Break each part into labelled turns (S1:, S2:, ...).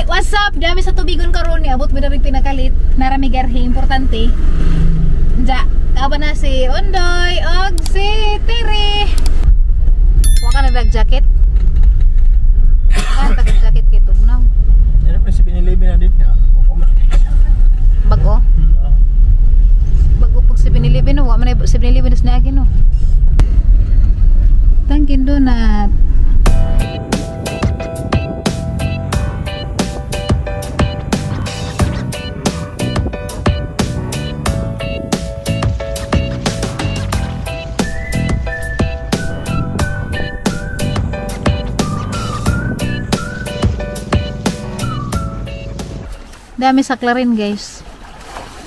S1: Kagahi, what's up? Dami sa tubigon karon ni abot mi diri pinakalit. Narami garhi importante. Nja, kaaba na si Ondoy og si Tiri. Wa ka nagdag jacket? Wa ka nagdag jacket kay tugnaw.
S2: Ano pa si 7-Eleven na dito?
S1: Bago? Bago pag 7-Eleven no, wa man ay 7-Eleven na niagi no. Dunkin Donut. Dami sa Clarin guys.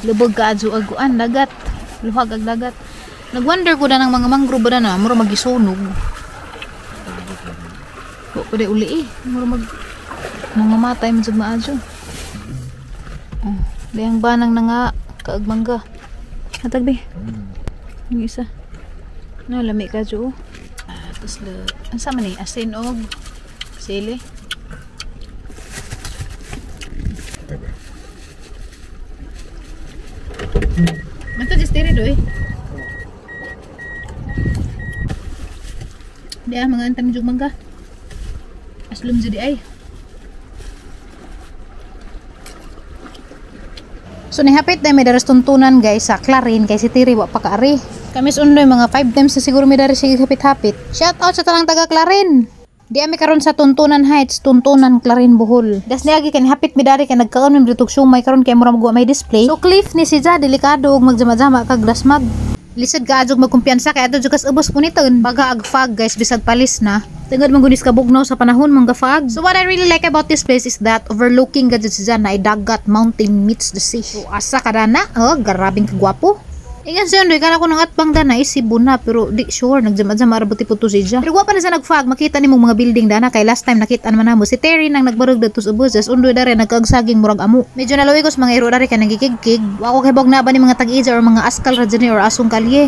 S1: Lubog ka adyo aguan dagat. Luhag ag dagat. Nagwonder ko na ng mga mangrove na na mura magisunog. Wa pa day uli eh. Mura mag mga matay man jud maadyo. Oh, dayang banang na nga kaag mangga. Hatag be. Yung isa. No, lami ka adyo. Ah, tas le, unsa man ni asin og sili. Mata just tiri doy. Di ah, mga antam jug mangga. Aslom jud ay. So nihapit na may daras tuntunan guys sa Clarin kay si Tiri wa pa kaari. Kami sa Undoy mga 5 times na siguro may daras sige hapit-hapit. Shout out sa tanang taga Clarin. Di ami karon sa Tuntunan Heights, Tuntunan Clarin Bohol. Das niagi kay hapit mi dari kay nagkaon mi dritog sumay karon kay mura magwa may display. So cliff ni si Ja delikado og magjama-jama kag dasmag. Lisod ka adjog magkumpiyansa kay adto jud kas ubos puniton. Baga ag fog guys bisag palis na. Tungod man gunis kabugnaw sa panahon mangga fog. So what I really like about this place is that overlooking gud si Ja na dagat, mountain meets the sea. So asa ka dana? Oh, grabing kagwapo. Ingan siya, Undoy, kana ko nung atbang dana, Cebu na, pero di sure, nagjama-jama, arabot po to siya. Pero wa pa na sa nag-fog, makita ni mong mga building dana, kay last time nakita naman namo, si Terry nang nagbarog dito sa ubos, as Undoy dare, nagkaagsaging murag amo. Medyo naluwi ko sa mga iro dare, kay nagikigkig. Wa ko kibog na ba ni mga tag-ija or mga askal ra dyan or asong kalye.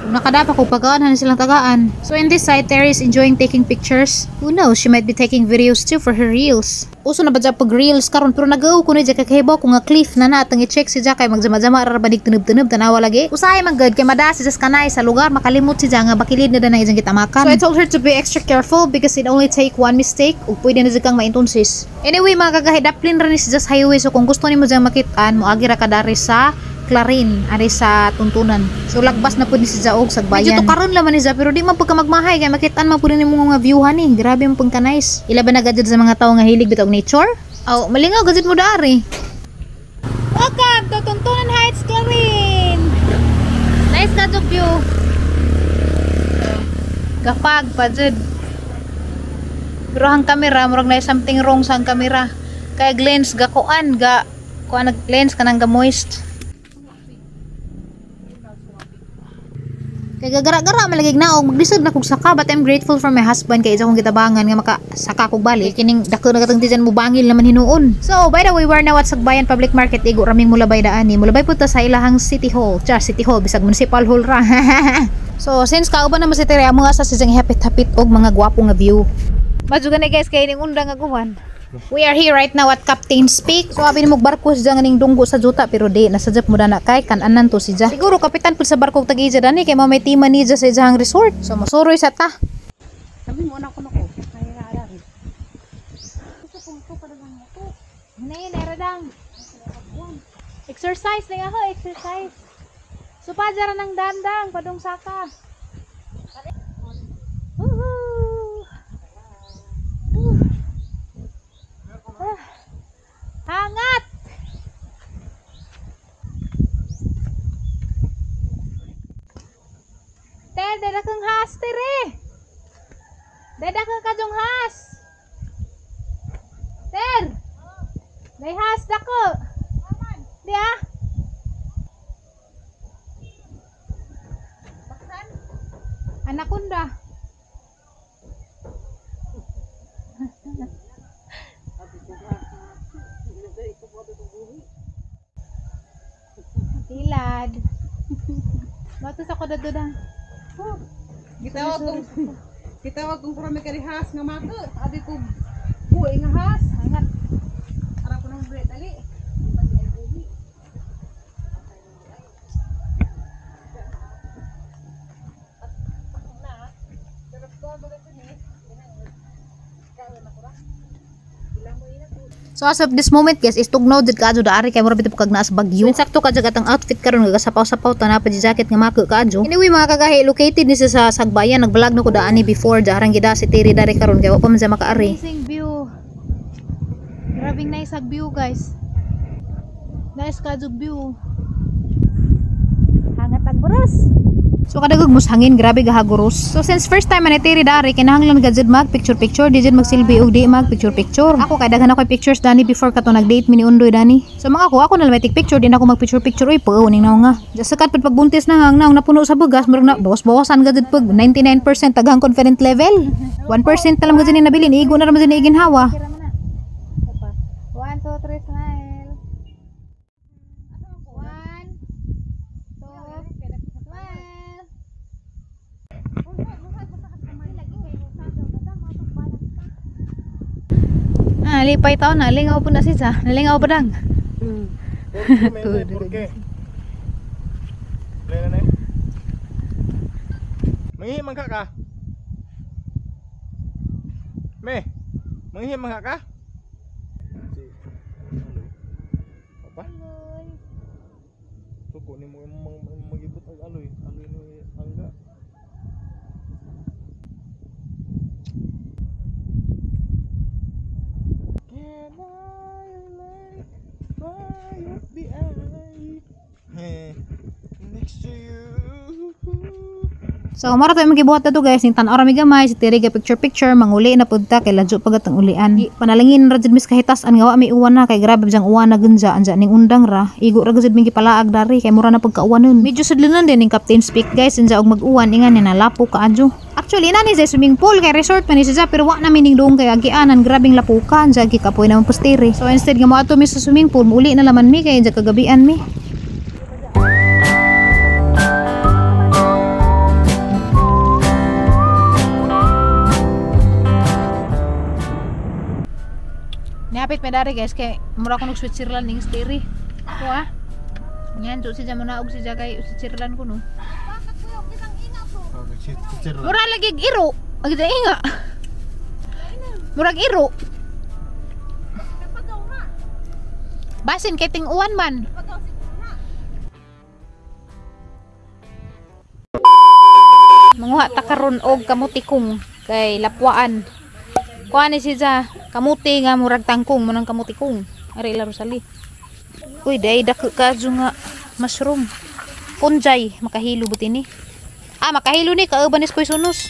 S1: Kung nakadapa ko, pagkaan, hanin silang tagaan. So in this side, Terry is enjoying taking pictures. Who knows, she might be taking videos too for her reels. Uso na ba dyan pag reels karon pero nag-go ko ni dyan kakahibaw kung nga cliff na na atang i-check si dyan kay magjama-jama ararabanig tinub-tinub tanawa lagi. Usahay man gud kay madasi sa kanay sa lugar makalimot si dyan nga bakilid na danang ijang gitamakan. So I told her to be extra careful because it only take one mistake ug pwede na dyan kang maintunsis. Anyway mga kagahi, daplin ra ni si Just Highway, so kung gusto nimo dyan makitaan mo agi ra ka dari sa Clarin, ari sa Tuntunan. So lagbas na pud ni si Jaog sa bayan. Medyo to karon laman ni Za, pero di man pud ka magmahay kay makitaan man pud nimo mga view hani. Grabe man pud ka nice. Ila ba na gajud sa mga tawo nga hilig bitaw og nature? Aw, malingaw gajud mo dari. Welcome to Tuntunan Heights, Clarin. Nice na jud view. Gafag pa jud. Pero ang kamera murag na something wrong sa ang kamera. Kay lens gakuan ga kuan nag lens kanang ga moist. Kay gagara-gara malagig naog maglisod na kog saka, but I'm grateful for my husband kay isa kong gitabangan nga makasaka kog balik. Kay kining dako na katong tiyan mo bangil naman hinuon. So by the way, we're now at Sagbayan Public Market. Igo raming mulabay daan ni. Mulabay pud ta sa ilahang City Hall. Char City Hall bisag Municipal Hall ra. So since kauban naman si Tere, amo nga sa siyang hapit-hapit og mga gwapo nga view. Madyo gani guys kay ning undang nga guwan. We are here right now at Captain's Peak. So abi ni barko siya nga ning dunggo sa juta pero di nasadjap mo dana kay kananan to siya. Siguro kapitan pud sa barko tag ija dani kay mao may tima ni sa ijang resort. So mosuroy sa ta.
S3: Sabi mo na kuno ko. Ay ra ra. Gusto ko to para lang mo to.
S1: Nay nera dang. Exercise na ho, exercise. So padjara ng dandang padung saka. Woohoo! Hangat! Ter, dada kang has, tere! Dada kang kajong has! Ter! May has dako! Di ah? Anakunda. Tilad. Bato sa kodado na.
S3: Gitawag kong kurami karihas nga mako. Abi ko buhi nga has.
S1: Hangat. Dali. So as of this moment guys, is tugnaw jud kaadyo daari kay mura bitaw kag naas bagyo. So, insakto ka jud atong outfit karon nga sapaw-sapaw ta na pa jacket nga mako kaadyo. Anyway mga kagahi, located ni siya sa Sagbayan. Nag-vlog na ko daani before jaharang gida si Tiri dari karon kay wa pa man siya makaari. Amazing view. Grabing nice ag view guys. Nice kaadyo view. Hangat ag buras. So kadagog mus hangin, grabe gahaguros. So since first time man ni Tiri dari kinahanglan gud jud mag picture picture, di jud magsilbi og di mag picture picture. Ako kay daghan ako pictures dani before kato nag-date mi ni Undoy dani. So mga ako na lang may picture, di na ako mag picture picture oy po ning naong nga. Just sakat pud pagbuntis na hang naong napuno sa bugas, murag na bawas-bawasan gud jud pag 99% taghang confident level. 1% na lang gud ni nabilin, igo na ra man jud ni iginhawa. 1 2 3 smile. 1 2 smile. Ah, lipay taon na, lingaw po na siya. Nalingaw pa dang.
S2: ¿Por qué? Play na na. Manghihi man ka ka? Me, manghihi man ka ka? Si Aloy. Apa? Suko ni mo magibot ang aloy. Aloy ni angga. Can I lay by the eye next to you?
S1: So, mara tayo magibuhat na to guys. Ning tan-aw ra mi gamay, si Tiri ga picture picture, manguli na pud ta kay ladyo pagat ang ulian. Panalangin ra jud mis kahitas-an nga wa mi uwan na kay grabe jang uwan na gunja anja ning undang ra. Igo ra gud mi gipalaag dari kay mura na pagkauwanon. Medyo sudlonon din ning Captain Speak guys, unja og mag-uwan ingan ni nalapo kaadyo. Actually na ni sa swimming pool kay resort man ni siya pero wa na mi ning doong kay agianan grabing lapukan anja gikapoy naman pustiri. So instead nga moadto mi sa swimming pool, muuli na laman mi kay anja kagabian mi. Nihapit may dari guys kay mura ko nag Switzerland ning steri. Ko ah. Yan so siya mo naog siya kay Switzerland ko no. Mura lagi iro. Ag inga. Murag iro. Basin kay ting uwan man. Manguha ta karon og kamutikong kay lapwaan. Kuha ni siya kamuti nga murag tangkong mo nang kamutikong. Ari ila Rosalie. Uy, day dako ka nga mushroom. Fungi makahilo buti ni. Ah, makahilo ni kauban ni koy sunos.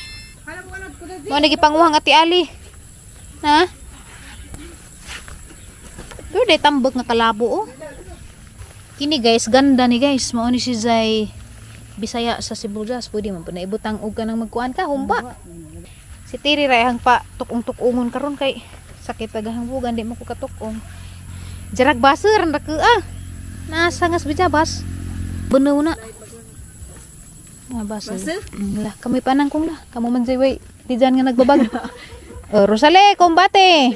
S1: Mo na gipanguha nga ti Ali. Ha? Pero day tambok nga kalabo oh. Kini guys, ganda ni guys. Mao ni si Zay Bisaya sa Sibuyas. Pwede man po na ibutang og kanang magkuan ka humba. Si Tiri ra hang pa tukong-tukongon karon kay sakit agahang bugan di mo ko katukong. Jarag baser ra ka ah. Nasa ngas bijabas. Benew na. Ah, baser. Lah, kami panang kong lah. Kamo man jay way di dyan nga nagbabag. Oh, Rosale, kombate.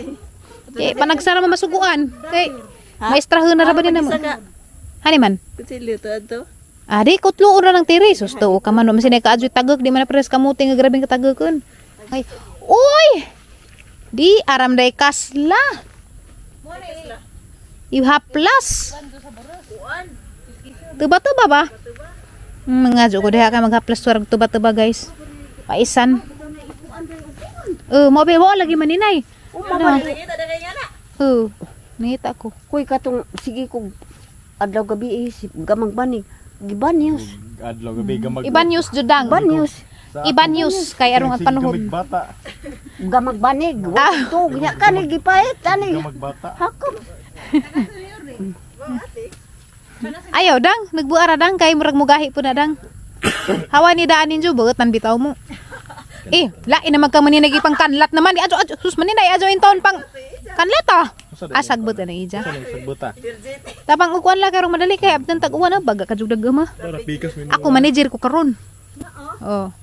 S1: Kay panagsara man masuguan. Kay maestrahon na ra ba din namo? Hani man?
S4: Kutsilyo to adto.
S1: Ah, di kutluon ra ng Tiri. Susto ka man man sinay kaadyoy tagok di man na pares kamuti nga grabeng katagokon. Ay, uy! Di aram day kasla. Ihaplas. Tuba-tuba ba? Mga ko diha ka maghaplas warag tuba-tuba guys. Paisan. Mo be mo lagi maninay. Ano? Nangita ko.
S4: Kuy katong sige kog adlaw gabi eh, si gamang banig. Gibanyos.
S2: Adlaw gabi gamag.
S1: Ibanyos judang.
S4: Banyos.
S1: Ibanyos kay arong ang panuhod.
S2: Gamig bata.
S4: Gamag banig. Wa to nya kani gipahit ani.
S2: Gamag bata.
S4: Hakom.
S1: Ayaw dang, nagbuara dang kay murag mugahi po na dang. Hawa ni daan ninyo buot man bitaw mo. Eh, lain naman ka maninay pang kanlat naman. Adyo adyo sus maninay adyo in taon pang kanlat ah. Asagbot na ija.
S2: Sa nang sagbota.
S1: Tapang ukuan la karong madali kay abdan tag-uwan na baga ka jud ma.
S2: Tara pikas mi.
S1: Ako manager ko karon. Oh.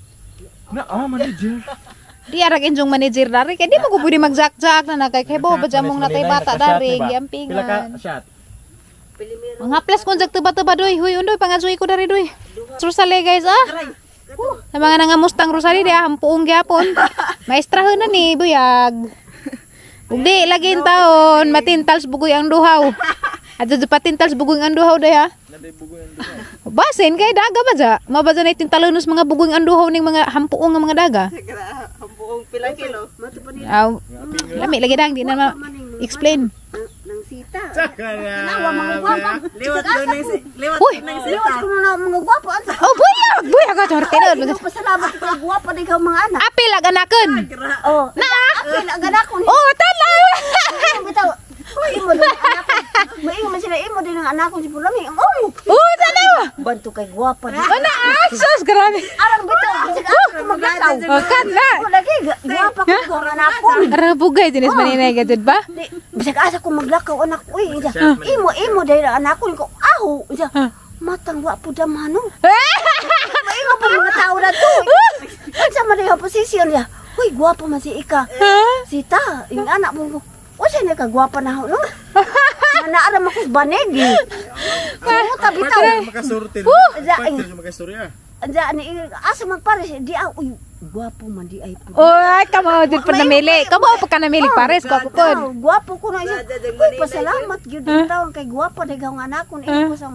S2: Na ah manager.
S1: Di arag injong manager dari kay di mo ko pwede magzak-zak na na kay kay bo ba mong natay bata dari
S2: Pila ka
S1: giampingan.
S2: shot?
S1: Mga plus kung jag tuba-tuba doy. Huy undoy pangadzoy ko dari doy. Rosale guys ah. Sa mga nangamustang Rosale di ah, hampuong gyapon. Maestrahon na ni buyag. Ug di lagi taon matintals bugoy ang duhaw. Adto di patintals bugoy ang duhaw day ha.
S2: Naday bugoy ang duha.
S1: Basin kay daga ba ja? Mabadya na itintalonos mga bugoy ang duhaw ning mga hampuong nga mga daga.
S3: Hambuong pila kilo.
S1: Aw, lami lagi dang di na ma explain.
S4: Nang sita.
S2: Nawa
S4: mga gwapa.
S3: Liwat doon ng liwat
S1: Uy!
S3: ng
S4: Liwat ko na mga gwapa. Ang
S1: Oh, buyag, buyag ka tortinod.
S4: Pasalamat ka gwapa din ka mga anak.
S1: Apil ag anakan.
S4: Oh. Na. Apil ang anak ko.
S1: Oh, tala.
S4: Bitaw. Uy, imo din ang anak ko. Maingon man sila imo din ang anak ko si Pulami. Oh,
S1: Oh, tala.
S4: banto kay gwapa din.
S1: Ana, sus, grabe.
S4: Arang bitaw bisag ako ko maglakaw.
S1: Oh, kana.
S4: Ko lagi gwapa ko ang anak ko.
S1: Ara bugay dinis maninay ka jud ba?
S4: Di, bisag asa ko maglakaw anak ko. Uy, isa. Imo imo dahil ang anak ko ko aho. Isa. Matang wa po damano. Maingon pa mga tao na to. Unsa man diha posisyon niya. Uy, gwapa man si Ika. Sita, yung anak mo. Unsa na ka gwapa na ho, no? Manaaram ako sa banig. Eh. Sumuta bitaw.
S2: Makasurti.
S4: Za-
S2: Partner sa makastorya.
S4: Andiyan, ani asa magpares di ah, uy, gwapo man di ay po.
S1: Oy, kamo jud pa namili. Kamo pa ka namili pares ko pod.
S4: Oh, gwapo ko na siya. Uy, pasalamat gyud uh, taon kay gwapo dai ang anak ko ni ko sa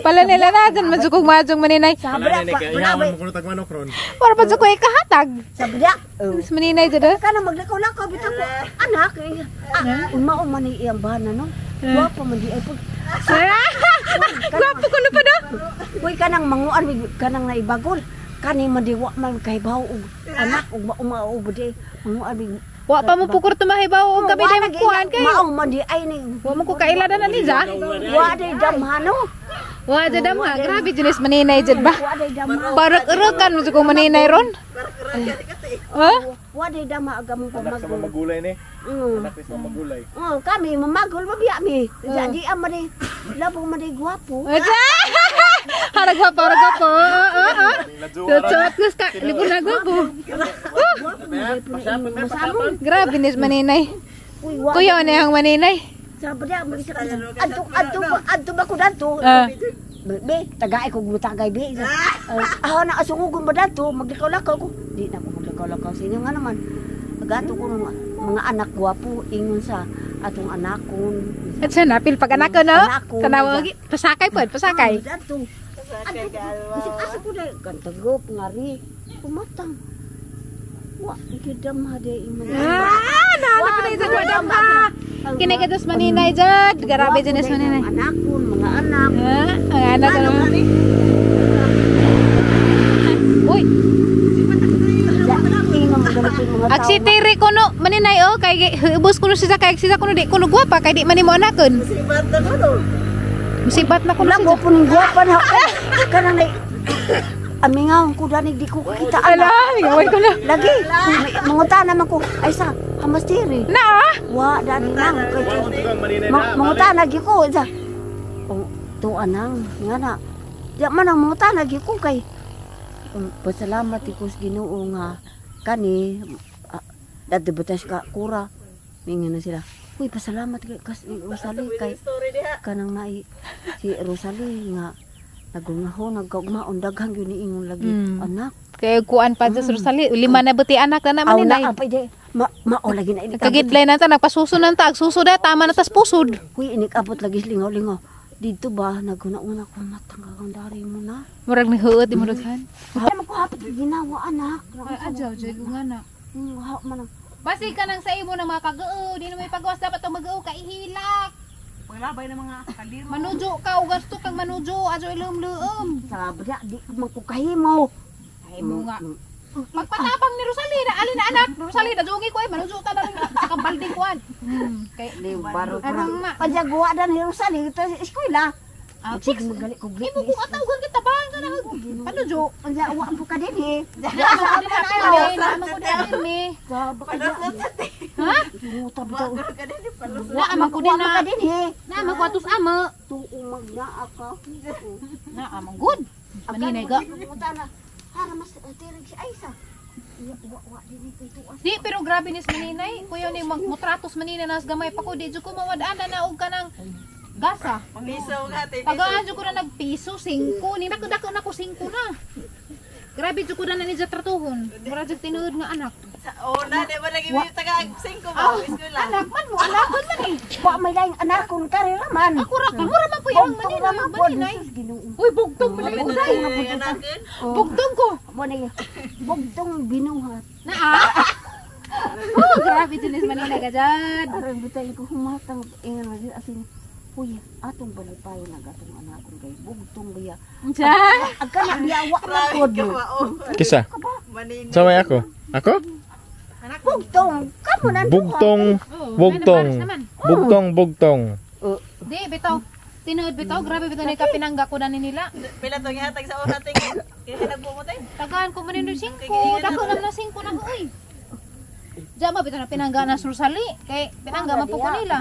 S1: Pala nila na dyan majukog majong maninay.
S4: Sabi
S2: Wala na
S4: pa,
S2: kay ihawan mo kuno tag manok ron.
S1: Para pa ko ikahatag.
S4: sabi niya. Oh.
S1: Mas maninay jud. Ah.
S4: Kana maglakaw-lakaw bitaw ko anak. Eh, ah, mao man ni iyang bana no. Gwapo man di ay po.
S1: Gwapo ko na pa do.
S4: Uy, kanang manguan kanang naibagol. Kani man di wa man kay baw og anak og mao di manguan mig
S1: Wa pa mo pukur tumahibaw og kami dai magkuhan kay.
S4: Mao man di ay ni.
S1: Wa mo ko kaila na ni ja.
S4: Wa di damhano.
S1: Wa jud ha. Grabe jud is maninay jud ba.
S4: Wa di damhano.
S1: Parang urukan mo jud ko maninay ron. Ha?
S4: Wa di dama aga mong
S2: Anak sa
S4: pamagol.
S2: magulay ni.
S4: Mm.
S2: Anak sa magulay.
S4: Oh, kami mamagol mabiya mi. Di ama di labong man di gwapo.
S1: Aja! Harag gwapo, harag gwapo. Oo, oo. Suot kus ka, libur na gwapo.
S4: Masamon.
S1: Grabe nis maninay.
S4: Uy, wa.
S1: Kuya na ang maninay.
S4: Sabi niya, mag-isa ka. Adto, adto, adto ba ko danto?
S1: Ah.
S4: Be, tagay ko gumutagay be. Aho na asungugon ba danto? Maglakaw-lakaw ko. Di na ko maglakaw-lakaw sa inyo nga naman. Gato ko mga, mga anak gwapo ingon sa atong anakon.
S1: At siya napil pag anak ko, no?
S4: Anak ko.
S1: Tanawa, pasakay po, pasakay.
S4: Danto. Adto, bisag asa ko dahil kantagop ngari. Pumatang. Wa, gidam ha di ingon.
S1: Ah, nahanap pa tayo sa wadam ha. Kinagados maninay jud. Grabe jud is maninay.
S4: Anakon, mga anak.
S1: Ah, ang anak ko naman. Uy,
S4: Ingon mo ganito yung mga
S1: ag
S4: tao.
S1: si Terry kuno maninay oh kay ubos kuno siya kay siya kuno di kuno gwapa kay di man nimo anakon.
S3: Sibat na ko no.
S1: Musibat na kuno
S4: Wala
S1: siya.
S4: ko po ng gwapa na. Kanang na Amingaw ko danig di ko kakita
S1: Ala,
S4: anak.
S1: mingawan ko na.
S4: Lagi, manguta naman ko. Ay sa, hamastiri.
S1: Na ah.
S4: Wa, dani nang. Kay,
S2: Wa mo tugang maninay na.
S4: manguta na gyud ko. Sa, oh, tuwa nang, nga na. Di man ang manguta na gyud ko kay. Pasalamat ko sa Ginoo nga kani dadto batas ka kura. Mingon na sila. Uy, pasalamat kay kas Rosalie kay
S3: Story diha.
S4: kanang nai si Rosalie nga nagungahon nagkaugmaon daghan gyud niingon lagi anak.
S1: Kay kuan pa sa Rosalie, lima na buti anak na
S4: Aw
S1: naman
S4: na
S1: ninay.
S4: apay di ma mao lagi na inikabot.
S1: Kagidlay na ta nagpasuso na ta, agsuso da tama na tas pusod.
S4: Uy, inikabot lagi sa lingaw-lingaw. Dito ba naguna-una ko matang kang dari mo na.
S1: Murag nihuot di mo daghan.
S4: Ay man ko hapit ginawa anak.
S1: Adjaw jud nga na.
S4: Ha man ang-
S1: Basi ka nang sa imo nang mga kagao, di na may pagawas dapat ang magao ka ihilak.
S3: Panglabay ng mga kaldero.
S1: Manujo ka og gasto kang manujo, adyo ilum-luom.
S4: Sabi niya, di man ko kahimo.
S1: Ay mo nga. Magpatabang ni Rosalie na alin na anak, Rosalie na jogi ko ay manujo ta na rin sa kambalding kuan. Kay
S4: Di baro ko
S1: Arang ma.
S4: na. Panjaguwa dan ni Rosalie ito sa eskwela.
S1: Ah,
S4: Six magali ko
S1: Imo kung atawgan kita ba ka na panujo.
S4: Panja wa po ka din eh.
S1: Naman ko din me. Ha?
S4: Sumuta bitaw.
S1: Naa man ko din
S4: Wa man
S1: na.
S4: ka din eh.
S1: Naa man ko atos ama.
S4: Tuo magnaa ka.
S1: Naa man good. Maninay ga.
S4: Sumuta na. Hara mas tirig si Aisa.
S1: Di pero grabe nis maninay. Kuya ni magmutratos maninay nas gamay pa ko di jud ko mawadaan na og kanang gasa.
S5: Piso nga, te.
S1: Tagaan jud ko na nagpiso 5 ni dako dako na ko 5 na. Grabe jud ko na ni tratuhon. Mura jud tinuod nga anak.
S5: Una, di ba lagi may taga 5 ba? Eskwela.
S1: Anak man mo, anakon man eh.
S4: Wa may laing anakon kare ra man.
S1: Ako ra ka, mura man po yung
S4: Bugtong
S1: maninay,
S4: ra man pod.
S1: maninay.
S4: Jesus, Ginoo.
S1: Uy, bugtong pala yung uday.
S5: Anakin.
S1: Bugtong ko.
S4: Mo na bugtong binuhat.
S1: Na ah. Oh, grabe jud ni maninay ka jud.
S4: Aron bitay ko humatang ingon man asin. Uy, atong balay na gatong anakon kay bugtong biya.
S1: Unsa?
S4: Ag kana biya wa man
S5: Grabe
S4: pod.
S5: ka ba? Oh,
S2: Kisa.
S5: Maninay.
S2: Sa may ako. Ako?
S4: Bugtong kamo na.
S2: Bugtong,
S1: Oh,
S2: bugtong.
S1: naman.
S2: Bugtong, bugtong.
S1: Di bitaw. Tinuod bitaw, grabe bitaw ni ka pinangga ko na ni nila.
S5: Pila tong ihatag sa una, te. Kaya nagpumo, te.
S1: Tagaan ko man nito 5, dako naman na 5 na ko oy. Diyan ba bitaw na pinangga na Rosali kay pinangga man po ko nila.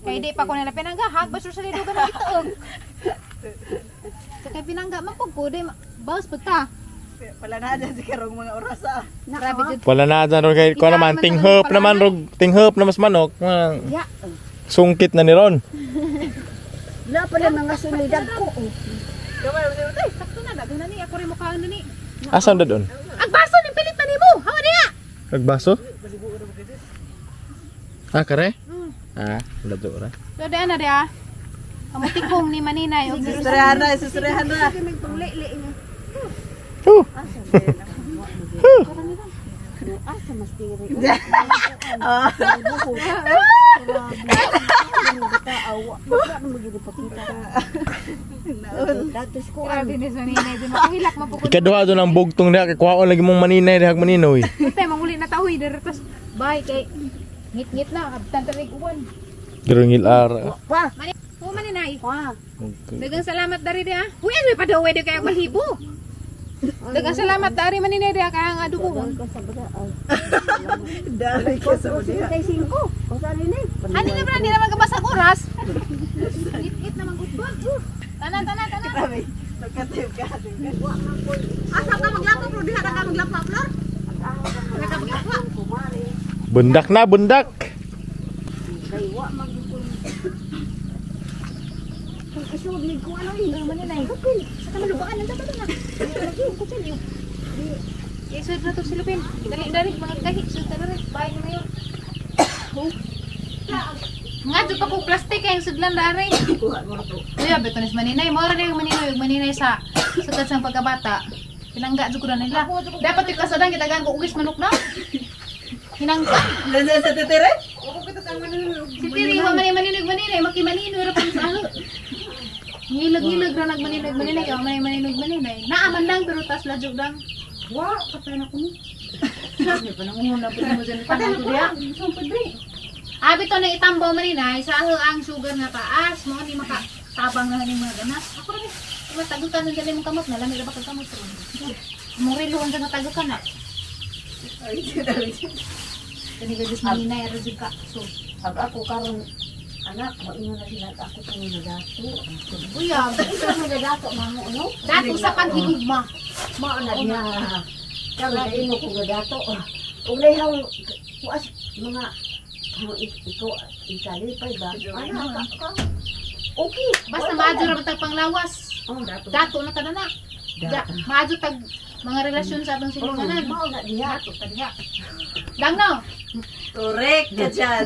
S1: Kay di pa ko nila pinangga, hag ba Rosali dugan na ituog. Sa kay pinangga man po ko di bawas pud ta.
S5: Pala na dyan si karong mga orasa.
S1: Grabe jud.
S2: Wala na dyan ron kay ko naman tinghop naman rog tinghop na mas manok.
S4: Ya.
S2: Sungkit na ni Ron.
S4: La pala mga sunod ko. Oh.
S5: Gamay mo te.
S1: Sakto na daghan na ni ako rin mukhaan na ni.
S2: Asa na doon?
S1: Ang baso ning pilit na nimo. Hawa diha.
S2: Nagbaso? Ah, kare? Ah, lado ra.
S1: So diha na diha. Kamutikong ni Maninay og ni Rosali.
S5: Susurehan na, susurehan na.
S2: Huh.
S4: Asa mas tiri. Datos ko
S1: Grabe ni Maninay di makahilak man po ko.
S2: Ikaduha doon ang bugtong diha kay kuhaon lagi mong maninay diha maninoy.
S1: Tay manguli na ta uy diri tas bye kay ngit-ngit na abtan talig uwan.
S2: Gerungil ara.
S4: pa.
S1: Mani oh Maninay.
S4: Pa.
S1: Dagang salamat dari dia. Uy, ano pa daw di kaya malhibo. Dagang salamat dari Maninay dia kaya nga dugo.
S5: Dari ka sa
S4: Kay singko. O sa rin eh.
S1: Hani na bra, di naman kabasag oras. Ngit-ngit naman gudbod. Tanan tanan tanan.
S5: Grabe. Nagkatip ka.
S3: Asa ka maglapa, Flor? Diha ka maglapa, Flor? Diha ka maglapa.
S2: Bundak na, bundak.
S4: Kay wa man ko. Kung isod ni ko ano eh.
S1: Maninay. Sa kamalubaan ang dapat na. Lagi ko kutsilyo. Isod na to si Lupin. Dali dali mga kahi sud na dali. Bye na ngayon. Nga jud pa ko plastic kay sudlan dari. Kuya beto ni Maninay, mao ra yung Maninay ug Maninay sa sukad sa pagkabata. Pinangga jud ko na nila. Dapat ikasadan kitagaan ko ugis manok na. Hinangka.
S5: Lansan sa titire?
S1: Si Tiri, wa man maninog maninay, makimaninoy ra pa sa ano. Ngilag-ngilag ra nagmaninog maninay, kay wa man maninog maninay. Naaman lang pero tas ladyo lang. Wa, patay na ko ni. Sabi pa nang una pud mo dyan tanan ko diya. Abi to na itambaw maninay sa ang sugar nga taas, mo ni maka tabang na ning mga ganas. Ako ra ni matagukan na dali mong kamot na lami ra ba kag kamot ron. Mong relo unsa nga tagukan na.
S5: Ay, dali.
S1: Kani ka Diyos maninay ra jud ka. So,
S4: Ag ako karon anak, maingon na sila ako kung nadato.
S1: uyab.
S4: Ikaw nadato mamo no?
S1: Dato sa paghigugma.
S4: Mao na niya. Kaya imo ko nadato. Ug lehang kuas mga ikaw ikalipay ba? Ana ka. Okay.
S1: Basta maadyo ra tag panglawas.
S4: Oh, dato.
S1: Dato na kada na. Maadyo tag mga relasyon sa atong silunganan.
S4: Mao na diha.
S1: Dato ta diha. Dang no.
S5: Correct ka dyan.